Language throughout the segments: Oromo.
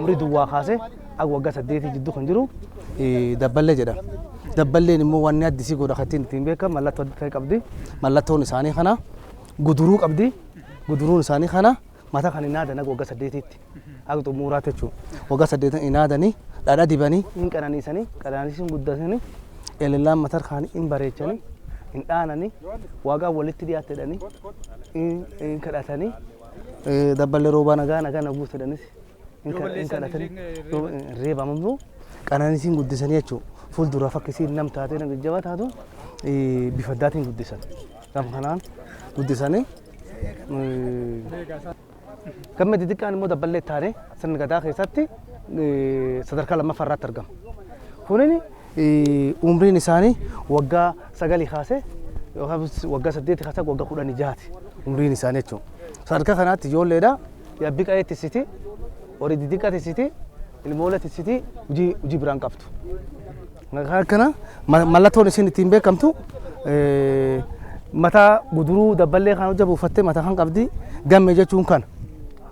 Umrii duwwaa kaasee akka waggaa 8 jidduu kan jiru dabballee jedhama. Dabballeen immoo wanni addisii godha kan ittiin beekamu mallattoo adda ta'e qabdi. Mallattoon isaanii kana guduruu qabdi. Guduruun isaanii kana mataa kan hin aadan akka waggaa 8tti. Akka xumuraatti jechuudha. Waggaa 8 hin aadanii dhadhaa dibanii hin qananiisanii qananiisuun guddatanii elellaan mataa kaanii hin bareechanii hin dhaananii waaqaan walitti dhiyaate jedhanii hin kadhatanii dabballee roobaa nagaa nagaa na guute jedhanis hin kadhatanii reebamamuu qananiisiin guddisanii jechuudha. Fuuldura fakkisiin nam taatee nam jajjabaa taatu bifa addaatiin guddisan. Gama kanaan guddisanii Gamme xixiqqaan immoo dabballee taanee sirna gadaa keessatti sadarkaa lammaffaa irratti argama. Kunin umriin isaanii waggaa 9 kaasee yookaan waggaa 8 kaasee waggaa 16ti umriin isaanii jechuudha. Sadarkaa kanaatti ijoolleedha yaabbii qa'ee tissiti, horii xixiqqaa tissiti, ilmoolee tissiti hojii biraan qabdu. Akkana mallattoon isin ittiin beekamtu mataa guduruu dabballee kan hojja buufattee mataa kan qabdi gamme jechuun kana.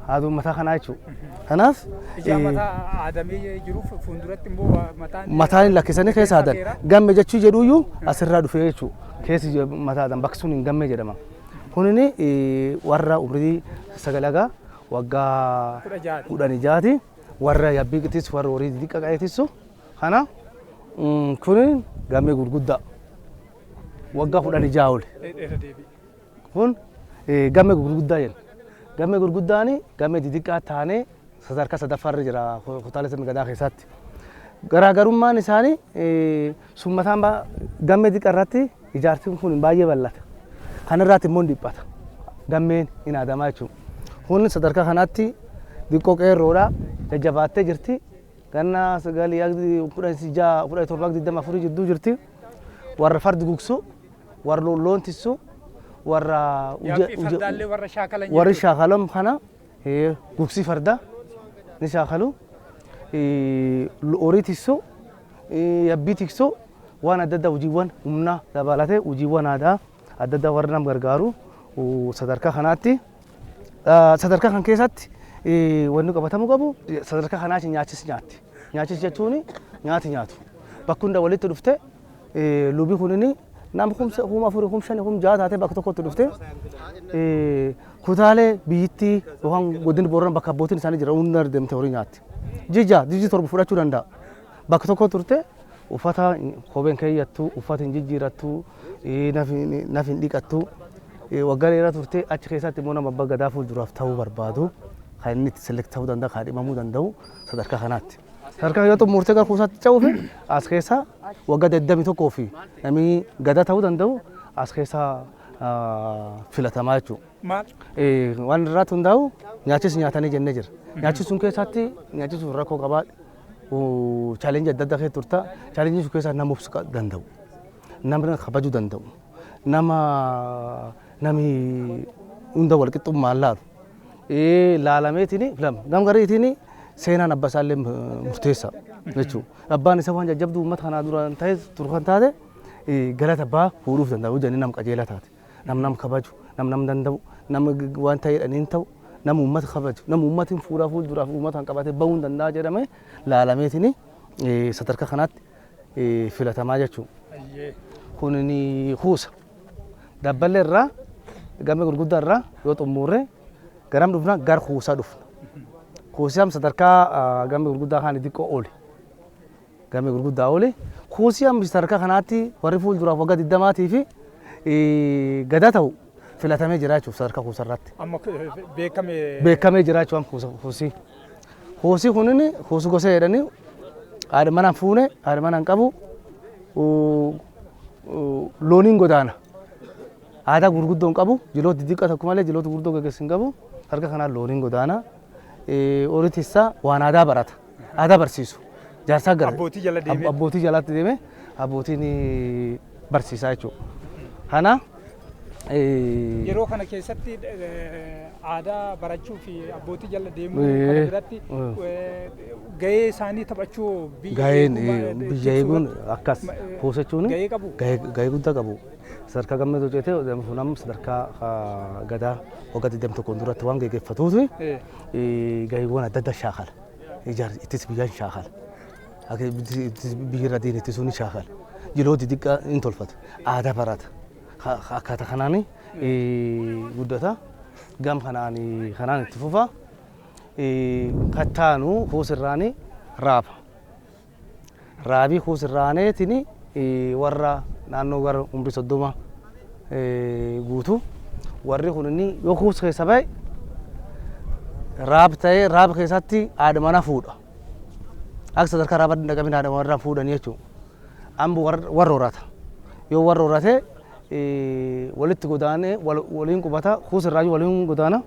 Haaduu mataa kanaa jechuudha. Kanaaf Ijaa mataa aadamee jiruuf fuulduratti immoo mataan mataan lakkisanii keessa aadan gamme jechuu jedhuyyuu asirraa dhufee jechuudha. Keessi mataa aadan bakki sun hin gamme jedhama. Kunini warra umrii 9 waggaa 16ti warra yabbii qixis warra horii xixiqqa qa'eetissu kana kun gammee gurguddaa waggaa 16 oli. Kun gammee gurguddaa jenna. Gammee gurguddaan gammee xixiqqaa taanee sadarkaa sadaffaarra jira kutaalee sirna gadaa keessatti. Garaagarummaan isaanii sun mataan gammee xiqqaa irratti ijaarsi kun baay'ee bal'ata. Kanarraatti immoo dhiphata. Gammeen hin aadamaa jechuudha. Kun sadarkaa kanaatti xiqqoo qeerroodha. Jajjabaattee jirti. Ganna 9 16 17 24 jidduu jirti. Warra fardi gugsu, warra loon tissu, warra warri shaakalan kana gugsii farda ni shaakalu. Horii tissu, yabbii tiksu, waan adda addaa hojiiwwan humnaa dabalatee hojiiwwan aadaa adda addaa warra nama gargaaru sadarkaa kanaatti. Sadarkaa kan keessatti wanni qabatamuu qabu sadarkaa kanaatti nyaachis nyaatti. Nyaachis jechuun nyaati nyaatu. Bakka hunda walitti dhufte lubi kunini nama 4,000 5,000 6,000 taatee bakka tokkotti dhufte kutaalee biyyittii yookaan godina Booranaa bakka abbootiin isaanii jiran hunda deemtee horii nyaatti. Jija jiji 7 fudhachuu danda'a. Bakka tokko turte uffata kopheen keeyyattu, uffata hin jijjiirattu, naf hin dhiqattu. Waggaa dheeraa turte achi keessatti immoo nama abbaa gadaa fuulduraaf ta'uu barbaadu kan inni itti select ta'uu danda'a kan dhimamuu danda'u sadarkaa kanaatti. Sadarkaa yoo xumurtee gara kuusaatti ce'uuf as keessa waggaa 21 fi namni gadaa ta'uu danda'u as keessa filatamaa jechuudha. Maal? Waan irratti hundaa'u nyaachis nyaatanii jennee jira. Nyaachisuun keessatti nyaachisuun rakkoo qabaa challenge adda addaa keessa turta. Challenge sun keessaa nama obsuu danda'u. Nama kabajuu danda'u. Nama nami hunda wal qixxummaan laalu. Laalameetiin filama. Gam gariitiin seenaan abbaa isaallee murteessa jechuudha. Abbaan isaa waan jajjabduu uummata kanaa dura ta'e turu kan taate galata abbaa fuudhuuf danda'u jedhanii nama qajeelaa taate. Nam nam kabaju, nam nam danda'u, nama waan ta'eedhaan hin ta'u, nama uummata kabaju, nama uummatiin fuudhaa fuulduraaf uummata kan qabatee bahuu hin danda'a jedhamee laalameetiin sadarkaa kanaatti filatamaa jechuudha. Kun kuusa. Dabballee irraa gammee gurguddaa irraa yoo xumurre garam dhufna gar kuusaa dhufna. Kuusaan sadarkaa gammee gurguddaa kan xiqqoo oli. Gammee gurguddaa oli. Kuusii amma sadarkaa kanaatti warri fuulduraaf waggaa 20 fi gadaa ta'u filatamee jira jechuudha sadarkaa kuusaa irratti. Amma beekamee. Beekamee jira jechuudha kuusii. Kuusii kunin kuusi gosa jedhanii haadha manaan fuune haadha manaan qabu looniin godaana. Aadaa gurguddoo hin qabu jiloota xixiqqaa tokko malee jiloota gurguddoo gaggeessu hin qabu harka kanaan looniin godaana. Horii tissaa waan aadaa barata. Aadaa barsiisu. Jaarsaa gara. Abbootii jala deemee. Abbootii jalatti deemee abbootiin barsiisaa jechuudha. Kana Yeroo kana keessatti aadaa barachuu fi abbootii jala deemuu kana biratti gahee isaanii taphachuu biyya biyya eeguun akkas kuusachuun gahee qabu. Gahee guddaa qabu. Sadarkaa gammee hojjetee nama sadarkaa gadaa waggaa 21 duratti waan geggeeffatuufi gaheewwan adda addaa shaakala. Ijaar ittisa biyyaa hin shaakala. Akka ittisa biyyarra diina ittisuu ni shaakala. Jiloo xixiqqaa hin tolfata. Aadaa barata. Akkaataa kanaan guddata. Gam kanaan kanaan itti fufa. Kattaanu kuusirraani raaba. Raabii kuusirraaneetiin warra naannoo gara umrii 30 guutu, warri kun inni yoo kuus keessa ba'e raab ta'ee, raab keessatti haadha mana fuudha. Akka sadarkaa raaba hin dhaqabin haadha warraa fuudhanii jechuudha. Amma warra horata. Yoo warra horate walitti godaanee waliin qubata, kuusirraayyuu waliin godaana.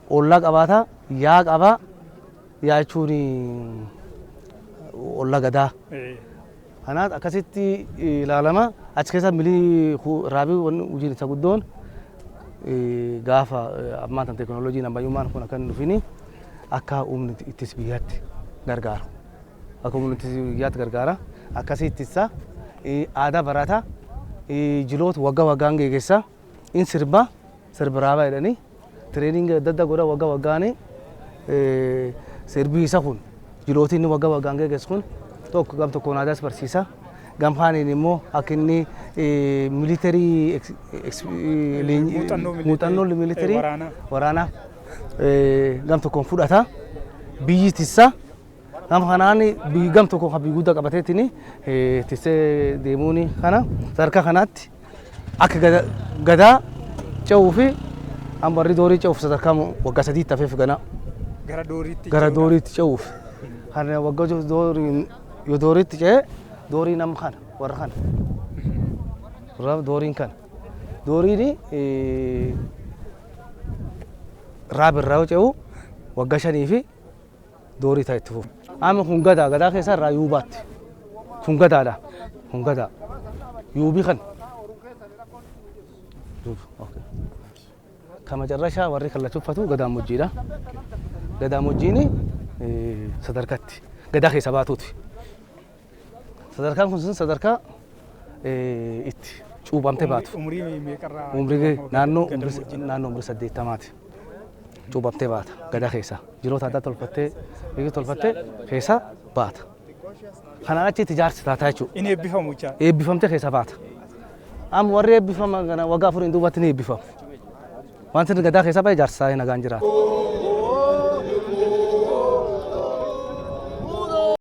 Ollaa qabaata, yaa qabaa, yaa jechuun ollaa gadaa. Kanaaf akkasitti ilaalama. Achi keessa milii raabii wanni hojiin isa guddoon gaafa ammaan tan teekinooloojiin ammayyummaan kun akka hin dhufini akka humni ittisa biyyaatti gargaaru. Akka humni ittisa biyyaatti gargaara. Akkasii ittisa, aadaa barata, jiloota waggaa waggaan geggeessa, in sirba, sirba raabaa jedhanii training adda addaa godha waggaa waggaanii. Sirbi isa kun, jilootiin inni waggaa waggaan geggeessu kun, tokko gam tokkoon aadaas barsiisa. Gam kaaniin immoo akka inni military muuxannoo military waraanaa gam tokkoon fudhata. Biyyi tissa. Gam kanaan biyyi gam tokkoon kan biyyi guddaa qabateetiin tissee deemuun kana sadarkaa kanaatti akka gadaa ce'uu fi amma warri doorii ce'uuf sadarkaa waggaa 3tti hafeef gana. Gara dooriitti. Gara dooriitti ce'uuf. Kana waggaa dooriin yoo dooriitti ce'e, dooriin amma kana warra kana. Warra dooriin kana. Dooriin raab irraa yoo ce'u waggaa 5 fi doorii ta'e itti fufu. Amma kun gadaa, gadaa keessa irraa yuubaatti. Kun gadaadha. Kun gadaa. Yuubii kan. ከመጨረሻ warri kallacha uffatu gadaamojjiidha. Gadaamojjiin sadarkaatti gadaa keessa baatuuti. Sadarkaan kun sadarkaa itti cuuphamtee baatu. Umrii meeqarraa? Umrii naannoo umrii 80ti. Cuuphamtee baata gadaa keessa. Jiroota addaa tolfattee tolfattee keessa baata. Kanaan achitti jaarsi taataa jechuudha. Inni eebbifamu jecha. Eebbifamtee keessa baata. Amma warri eebbifama kana waggaa 4n duubatti ni eebbifamu. Wanti gadaa keessa bahe jaarsi taa'ee nagaan jiraata.